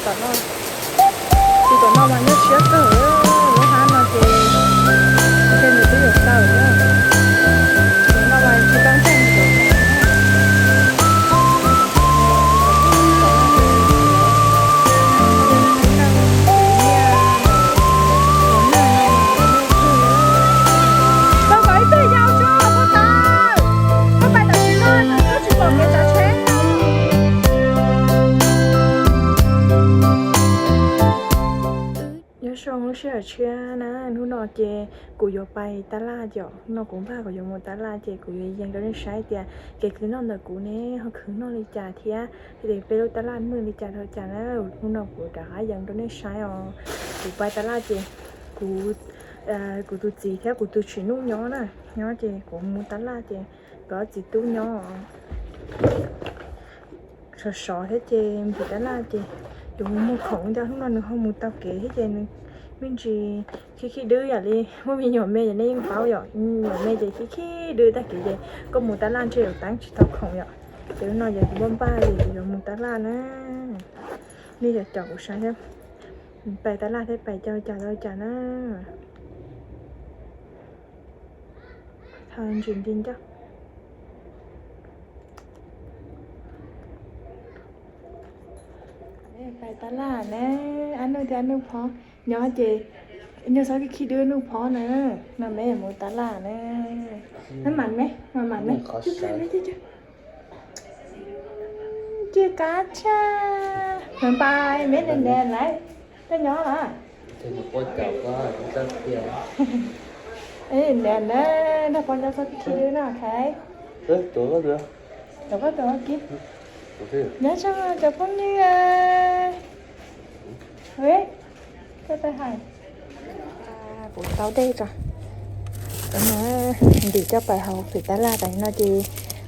Tom no, tsis tom no mas nyuaj siab kawg, lub hab no ces ntshe nws twb yuav tawm na. Tom no mas tsis tau ntseeg nws na. Koj kom ib tug yau tso koj tawm, koj pais tam sim no koj tsis pom kev tsav tsheb. Nyob zoo lub sij hawm tshiab na, hnub no ces kuv yuav pais tab laj yom, hnub no kuv npaj kuv yuav mus tab laj ces kuv yuav yees rau nej saib tias kev khwv noj ntawm kuv ne ho khwv noj li cas thiab, thiab peb lub tab laj nws li cas rau cas na. Hnub no kuv rov qab yees rau nej saib os. Kuv pais tab laj ces kuv, kuv tus txiv thiab kuv tus txiv nus nyob na, nyob ces kuv mus tab laj ces kuv ob txiv tub nyob sov sov thiab ces ntim tab laj ces yuav mus muag khoom, hnub no nws ho mus tau kev thiab ces nws me ntsis khib khib dwb yam li muaj me nyuam me ces nej yeej paub yom, me nyuam me ces khib khib dwb tag kev ces koj mus tab laj ntshe yuav teeb tsis tau khoom yom. Ces hnub no ces kuv npaj npaj li yuav mus tab laj na, nej yuav caum kuv saib thiab, pais tab laj thiab pais cas cas tau cas na. Thaum ntsis nti ncauj. Pais tab laj na, ab nuj thiab ab nuj phob nyob ces, nuj txhob khib khib dwb nuj phob na, no me mus tab laj na. Ab mam me, mam mam me, cia kab tshaj, pais me ne ne lawm, koj nyob los? Ne ne, nrog pog nyob txhob khib khib dwb no, ok. Cov phooj ywg, nyob zoo cov phooj ywg. Koj tau hais, kuv tau dej tso, ntim coj pais hauv pem tab laj. Tam no ces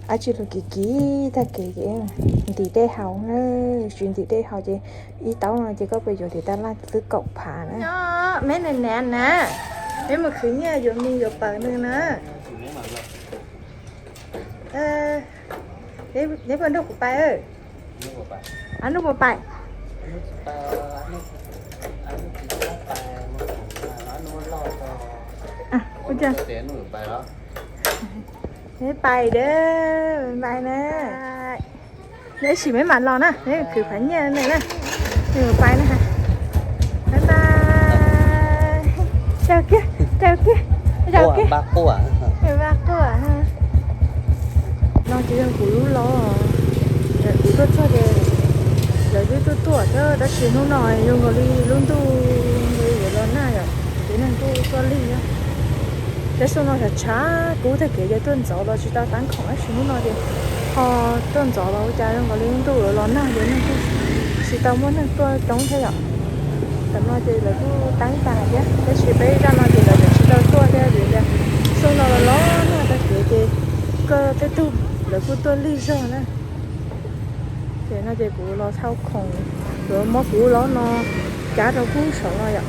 dab tsi los kiv kiv tag kev ces ntim dej haus na. Tsis ntim dej haus ces ib taub no ces koj pais yuav tim tab laj twb kaum phav na. Me na na na, peb mus khwv nyiaj yuav mis yuav pawv nws na. Neb puas nrog kuv pais? Ab nuj puas pais? Neb pais dab, pais na. Neb sim meb mam los na, neb khwv phav nyiaj na, neb pais na. Pais pais. Caw kiag, caw kiag, caw kiag. Vaj quaj. No ces yog kuv lub los, kuv tuaj txog ces lawv twb tuaj tuaj thiab tab sis hnub no zoo nkaus li lub ntuj yuav los nag yom, ces neeg tuaj tuaj lig na. Tab sis no tshav tshav kub tag kev ces tuaj ntxov los tsis tau teeb khoom tab sis hnub no ces ho tuaj ntxov los ua cas zoo nkaus li lub ntuj yuav los nag ces neeg kuj tsis tau muaj neeg tuaj coob thiab yom. Tam no ces lawv kuj teeb tas thiab tab sis peb zaj no ces lawv tsis tau tuaj thiab vim tias xyoo no los los nag tag kev ces koj tej tug lawv kuj tuaj lig zog na. Ces no ces kuv los thau khoom, kuv muab kuv lub no cab rau kub saum no yom.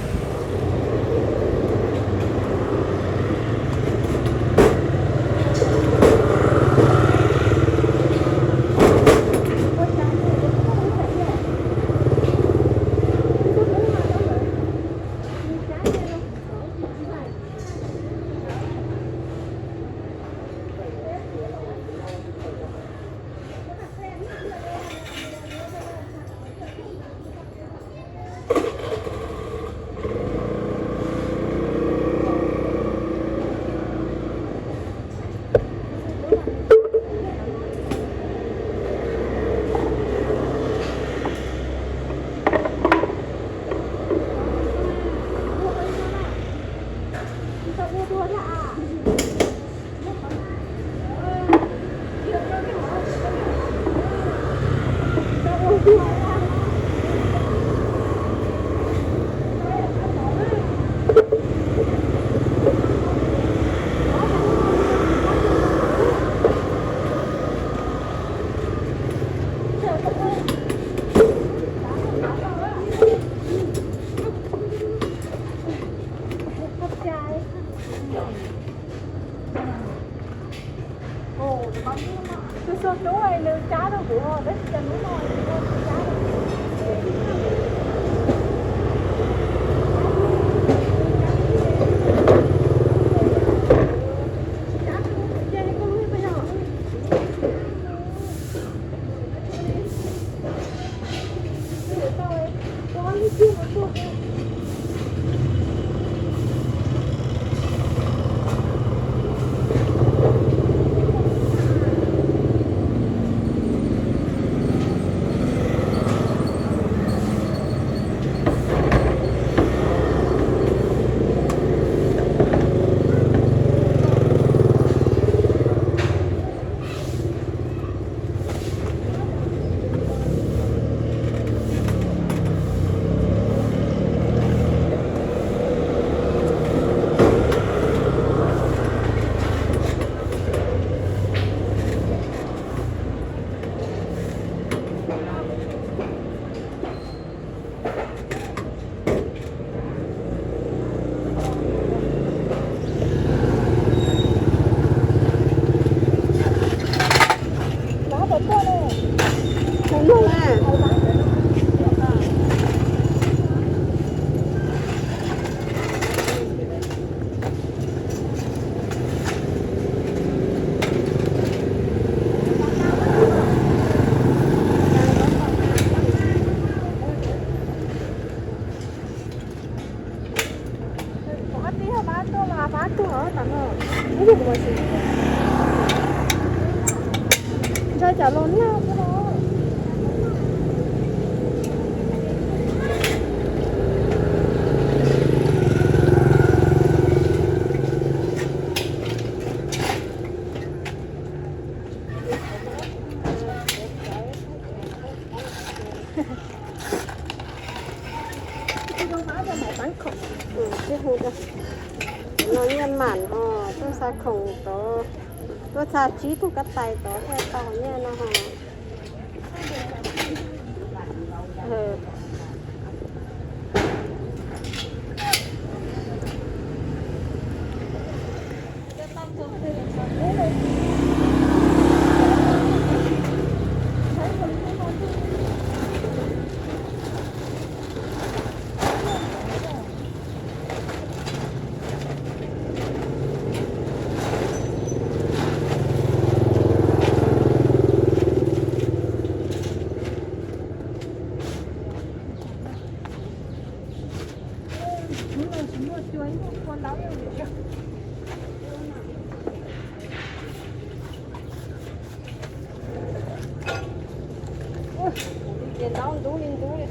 Ntshai tsam los nag no. Tus no nyiaj mam ho tuaj xa khoom tod, tuaj xa tsib tug kab tais tod thiaj tau nyiaj no ho. Ces ntaub ntub li ntub li.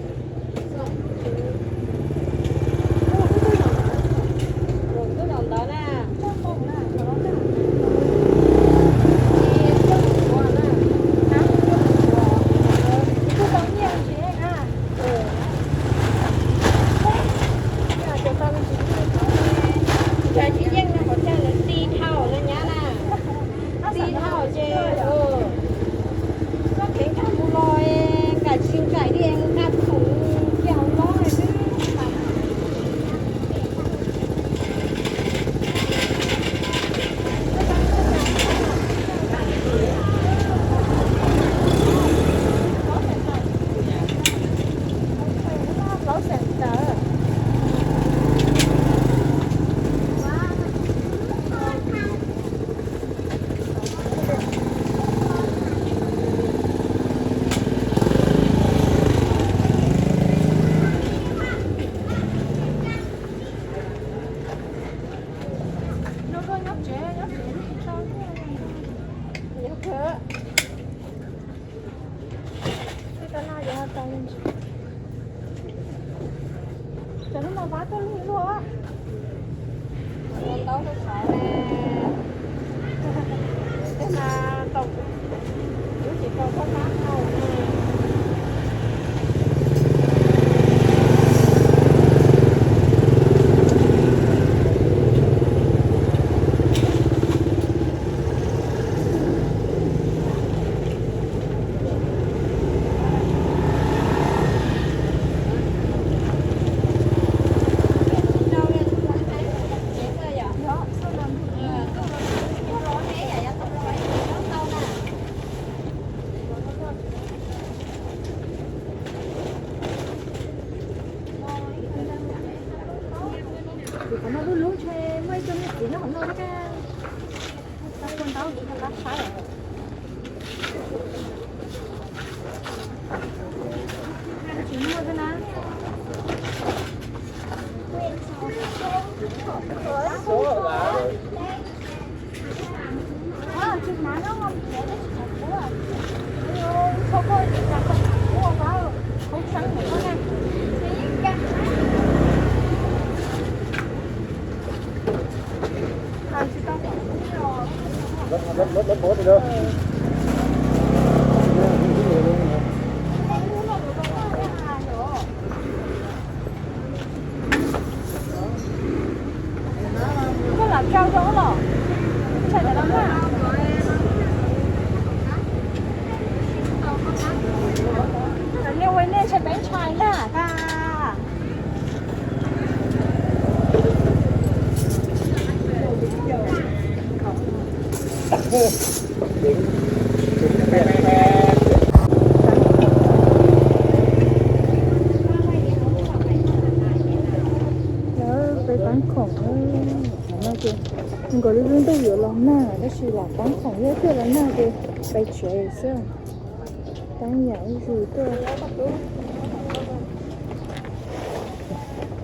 Ntawd na. Tsis yeej no qhov chaw lawv ti dhau no nyab na. Ti dhau ces koj kev nkag mus los nkam tsis nkaim li nqa khoom cia hauv lob xwb. Cov no mas vab tuaj lug luaj. Ntaub rau saud ne. Tej mas tau, lub tsis tau txhob qab tau. Tus qhov no lub lub ntshe muaj ib tug niag txiv nyob hauv no thiab. Tsis muaj thiab na. Koj lam rau zoo los ntshai ntawm no na. Liaj ua nej ntshai peb ntshai na. Lawv peb tab khoom no ces nkaus li lub ntuj yuav los nag tab sis lam tab khoom thiab thiaj los nag ces peb tsev xwb. Tab yam ib zus tuaj.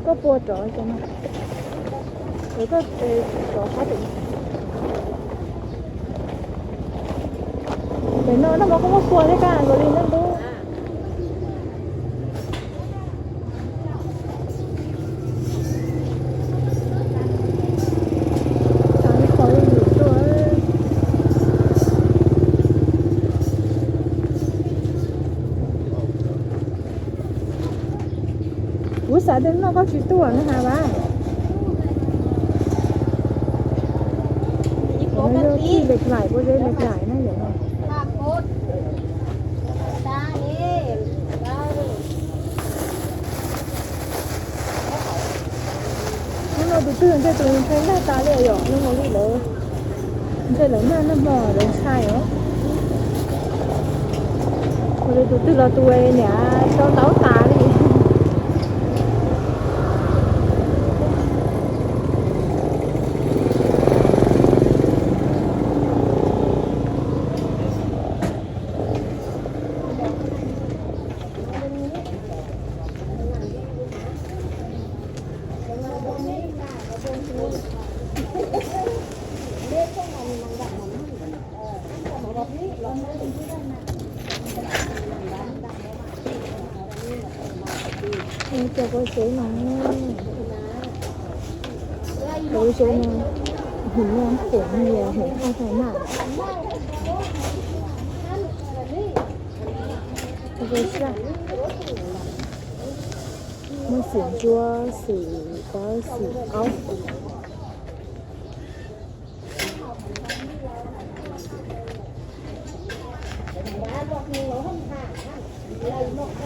Koj puas rov cov no? Koj rov qab pem. Pem no noj mov koj muab puas thiab kaj nkaus li noj ntub. Kuv xav tias noj koj tsis tuaj no has vas. Yog tij lev laim puas zeb lev laim na yom no. Hnub no tus twg ntshe tus ntshai nag tas li yom, hnub no li lawv ntshe lawv nag nag hmo lawv ntshai os. Ua li tus twg los tus niam sau ntaub tas li. Cov kuv tsev no, kuv tsev no, hum no khum nyias hum haj hais na. Muaj xim ntsuab, xim pab, xim qaub.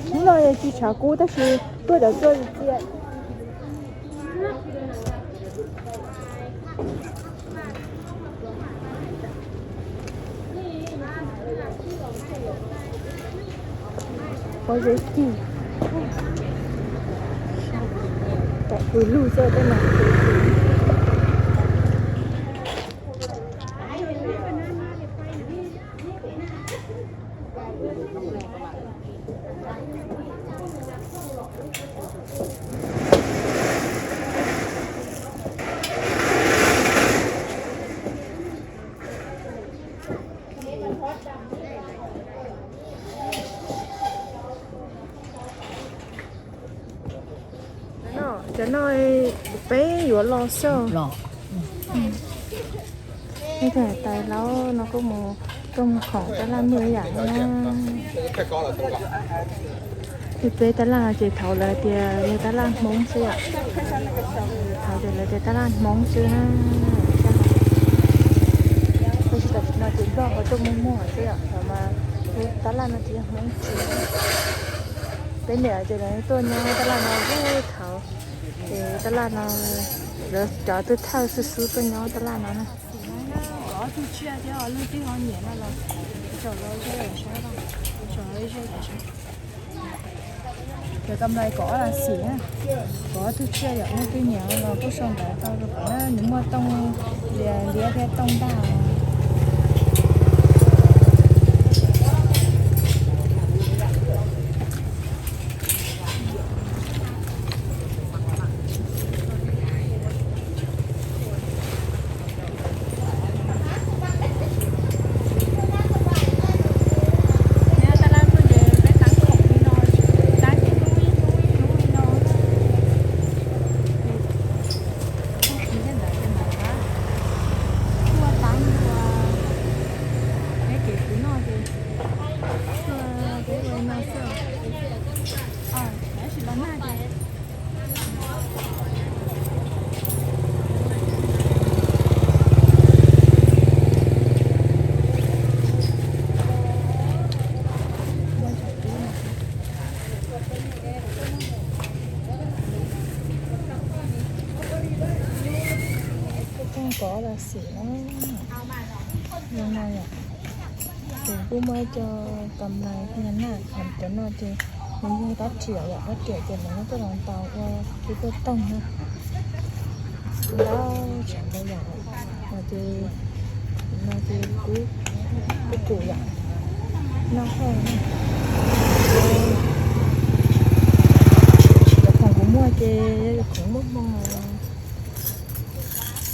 Hnub no yog tsis tshav kub tab sis tuaj cov tuaj txias. Pob zeb cig, tam pw lug xwb tej no. Cov no peb yuav los xwb. Ib tug tais laus no kuj mus, kuj mus khoom tab laj muaj ib yam na. Peb tab laj no ces thaum lawv tias yog tab laj Hmoob xwb yom. Thaum ces lawv tias tab laj Hmoob xwb na. Tab sis tam sim no ces Nplog ho tuaj muag muag xwb yom, thaum mas tab laj no ces yog Hmoob tsev. Peb niam ces lawv tuaj nyob tab laj no lub thaum, ces tab laj no lawv cov tub thawj xub xub tuaj nyob tab laj no na. Kov ob tug tsiaj thiab lub twg ho nyiam no los tsom los zej saib, tsom zej saib. Cov kam lais kov ob las xim na, kov ob tug tsiaj yom, lub twg nyiam los kuj sau ntawv tau rau kuv na, nws muaj tooj lias liab thiab tooj ntaj. kov los xim na. Zoo no yom. Ces kuj muaj cov kam lais thiab na, cov no ces nws yog rab riam yom, rab riam ces lawv muab coj los ntaus ua ib tuaj toog na. Ntau tsav ntau yam no ces, no ces kuj, kuj kum yom, noj hauj na. Cov khoom kuv muag ces yog cov khoom muaj hmoo.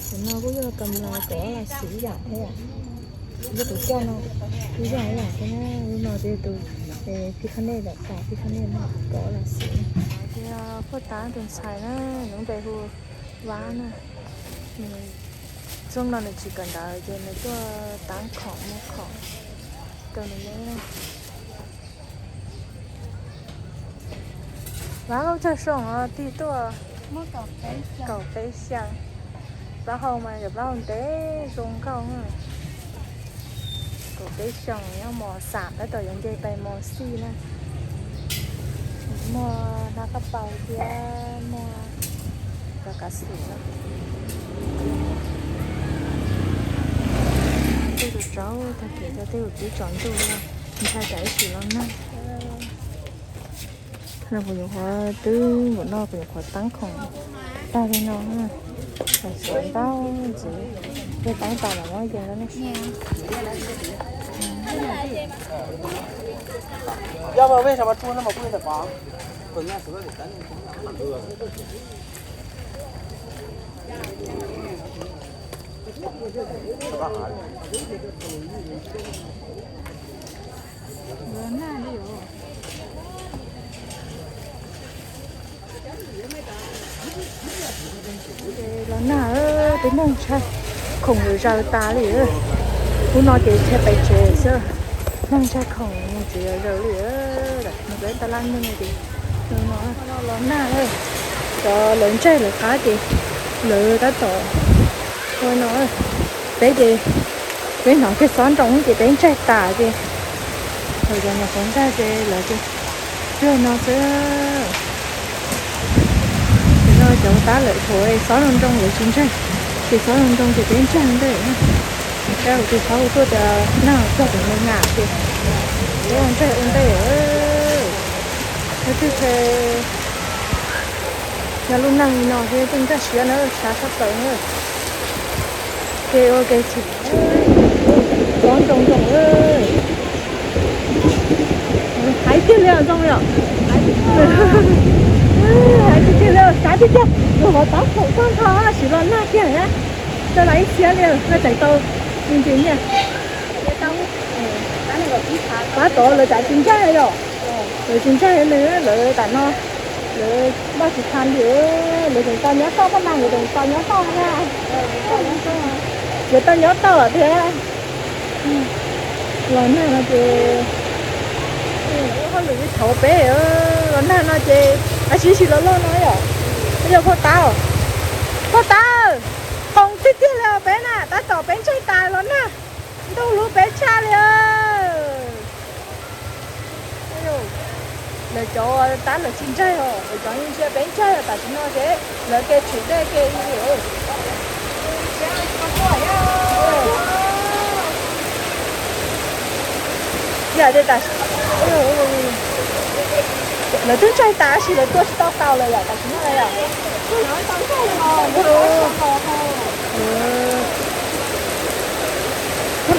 Cov no kuj yog kam lais kov los xim yam thiab. Yog tus coj no, kuj yog yam thiab na, no ces tus phij khab nej, tas phij khab nej no kov los xim. Ces puag ta tus ntxhais na, nws npe hu Vab na, nws txooj no nws tsis kawm ntawv ces nws tuaj taab khoom muag khoom rau nws me na. Vab, lub caij soo no tig tuaj kaum peb xyoo, plaub hau mas yog plaub hau ntev zoo nkauj. Kaum peb xyoo nyob mos xam tab tom yuav nce pais mos xij na. Muag hnab kab paus thiab muag cov kav xwm na. Tej tus tsauv tag kis rau tej tus tib tsaus ntuj no, ntshai tsam ib tsis los nag. No kuv nyuam qhuav twb nkaum no kuv nyuam qhuav taab khoom tag li no, xav ntau ntxiv, twb taab tas mam muab yees rau nej. Los nag, twb neeg tshaj, khoom yuav zaws tas li. Hnub no ces tshaj pais tsev xwb, neeg tshaj khoom tsis yuav zaws li. Nws peb tas laj neeg ces no los nag, cov lawv ntsaig lawv qab ces lawv tab tom ua no. Peb ces peb hnov kiag xob nroo ces peb ntsaig tas ces, lawv cov nyuam qhuav ntag ces lawv ces cuag no xwb. Ces no cov tab lawm thaum xob nroo nroo lawv tsis ntsaig, ces xob nroo nroo ces peb ntsaig ntej. Tab sis xob hu tuaj tias nag txog tus me ngam ces peb ntsaig ua ntej. Leej twg yog lub neej li no thiab pheej nkag siab na, sab sab plaws na. Kev ua kev txhaum, xob nroo nroo. Hais tiag li os, zoo li os. Hais tiag tiag li, sab tiag tiag. Tus hov taab khoom tag nrho tab sis los nag kiag na. Tau los ib txhiab li, no tseem tau ntsis nyiaj. Tab tom lawv tsam tsis ntsaig yom, lawv tsis ntsaig li, lawv tam no lawv npaj tsis tau li, lawv tseem tau nyob toj, paj mas lawv tseem tau nyob toj na. Lawv tau nyob toj thiab. Los nag no ces, hauj lwm thaum peb los nag no ces, a, tsis, tsis los loj no yom. Yog phauj Taub, phauj Taub, khoom tiag tiag li os peb na, tab tom peb ntsaig tas los nag, ntuj lub peb tshaj li. Lawv cov tab lawv tsis ntsaig os, lawv cov yeej ntsia peb ntsaig, tam sim no ces lawv kev tshwm dej kev li. Yam li tam, lawv twb ntsaig tas tab sis lawv tua tsis tau taus lawm yom, tam sim no yom.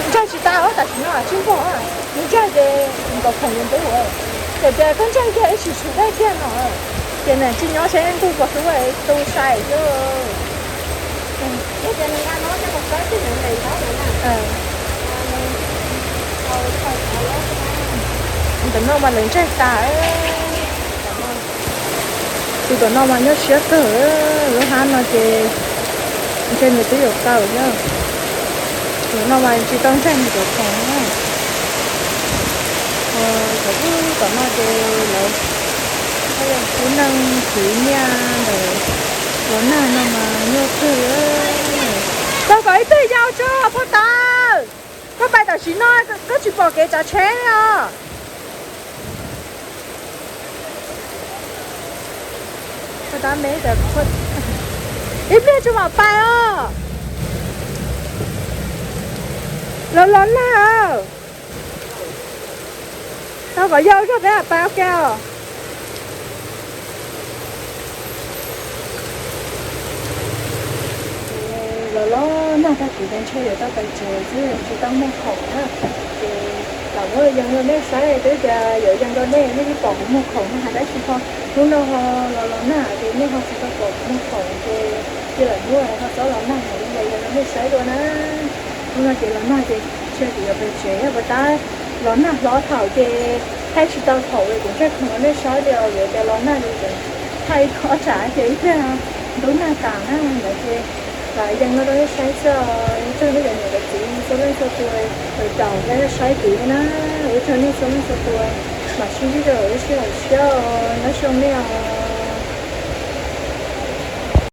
Ntsaig tsis tas tam sim no tsis npog, mus ntsaig ces nkaus khoom yuav ntub. Txawm tias koj ntsaig kiag ib sim tshwm dej kiag no ces nws tsis nyob seb ntuj puas hlub tu sai xwb. Ntawm no mas lawv ntsaig tas. Tus tom no mas nyuaj siab kawg, lub hab no ces ntshe nws twb yuav kaw thiab. Tus no mas tsis tau ntsaig nws cov khoom na. Cov tom no ces lawv, lub neej khwv nyiaj ntawm los nag no mas nyuaj kawg li. Koj kom ib pliag yau tso phauj Taub, koj pais tam sim no koj tsis pom kev tsav tsheb li os. Ib pliag tso mam pais os. Los los nag os. Tau kom yog zog peb a pa ua ke os. Los los nag tag kis ces ntshe yuav tau pais tsev xwb, tsis tau muag khoom na. Ces lam muab yees rau nej saib, twb tias yuav yees rau nej, nej twb pom kuv muag khoom no hais dab tsi ho. Hnub no ho los los nag ces nej ho tsis tau pom kuv muag khoom ces cia lam muab ho txhob los nag, lam yees rau nej saib dua na. Hnub no ces los nag ces ntshe kuv yuav pais tsev, puas tab los nag hlob thaum ces thaij tsis tau thaum kuv ntsaj khoom rau nej saib li os, vim tias los nag ces tseem thaij ob tsam ces ib pliag ntub nag tas na ntawd ces lam yees no rau nej saib xwb os. Ua tsaug nej cov niam cov txiv txhua leej txhua tus, caum nej saib kuv thiab na. Ua tsaug nej txhua leej txhua tus, mam sib ntsib dua lwm lub sij hawm tshiab os, nyob zoo nej os.